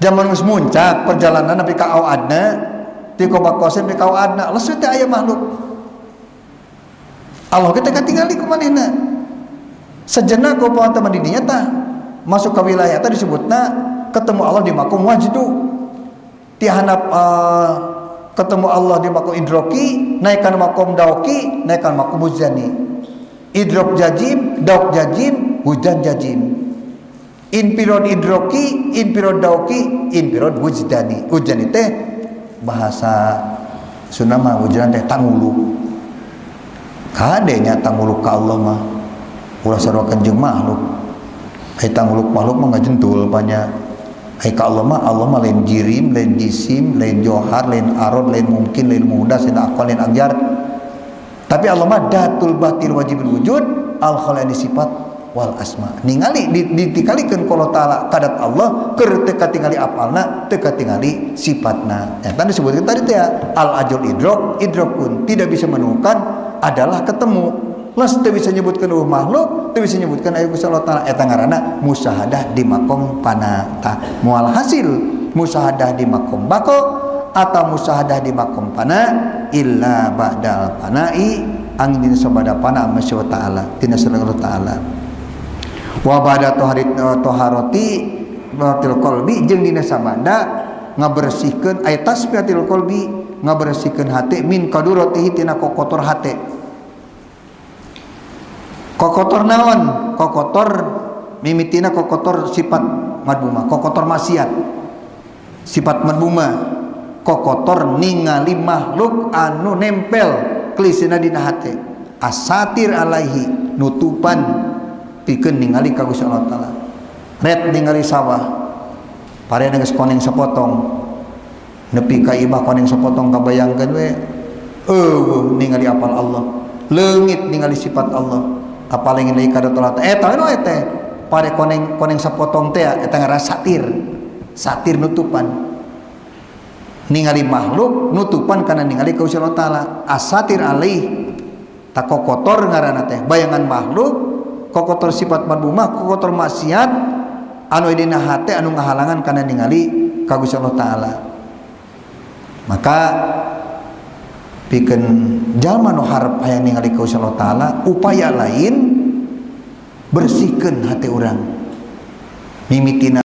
Zaman geus muncak perjalanan nepi ka au adna, ti Qaba Qausain nepi ka au adna, les teh aya makhluk. Allah kita katingali ku manehna. Sejenak ku teman di dinya tah masuk ke wilayah tadi disebutna ketemu Allah di makom wajdu. Ti handap ketemu Allah di makom idroki, naikkan makom dauki, naikkan makom wujdani. Idrok jazim, dauk jazim, wujdan jazim. Infirod idroki, infirod dauki, infirod wujdani. Wujdani teh bahasa Sunda mah wujdan teh tangulu. Kadenya tangulu ka Allah mah ulah sarua jeung makhluk. Ai tanguluk makhluk mah ngajentul banyak. Ai ka Allah mah, Allah mah lain jirim, lain jisim, lain johar, lain arod, lain mungkin, lain muhdas, lain akal, lain agyar. Tapi Allah mah datul batil wajibul wujud al khalani sifat wal asma. Ningali ditingalikeun ku Allah Taala kadat Allah keur teu katingali apalna, teu katingali sifatna. Ya, tadi disebutkan tadi teh al ajul idrok, idrok pun tidak bisa menemukan adalah ketemu. Les teu bisa nyebutkeun eueuh makhluk, teu bisa nyebutkeun aya Gusti Allah Taala. Eta ngaranna musyahadah di makom pana. Tah, moal hasil musyahadah di makom bako atau musyahadah di makom pana illa ba'dal panai, angin dina sabada pana Masya Ta'ala tina Allah Ta'ala wa ba'da toharoti batil qalbi, jeung dina sabada ngabersihkeun ay tasfiyatil qalbi, ngabersihkeun hate min kaduratihi tina kokotor hate. Kokotor naon? Kokotor mimitina kokotor sifat madmumah, kokotor maksiat, sifat madmumah, kokotor ningali makhluk anu nempel klisena dina hate, asatir alaihi, nutupan pikeun ningali ka Gusti Allah Taala. Ret ningali sawah pare geus koneng sepotong, nepi ka imah koneng sepotong kabayangkeun we, eueuh ningali apal Allah, leungit ningali sifat Allah, apalagi deui ka Allah. Eta we teh pare koneng koneng sepotong teh eta ngaran satir, satir nutupan ningali makhluk, nutupan karena ningali ka Allah Taala. Asatir alih tak kokotor ngaranna teh bayangan makhluk, kokotor sifat madmumah, kokotor maksiat anu dina hate anu ngahalangan kana ningali ka Gusti Allah Taala. Maka pikeun jalma nu harep hayang ningali ka Gusti Allah Taala, upaya lain bersihkeun hate urang mimitina.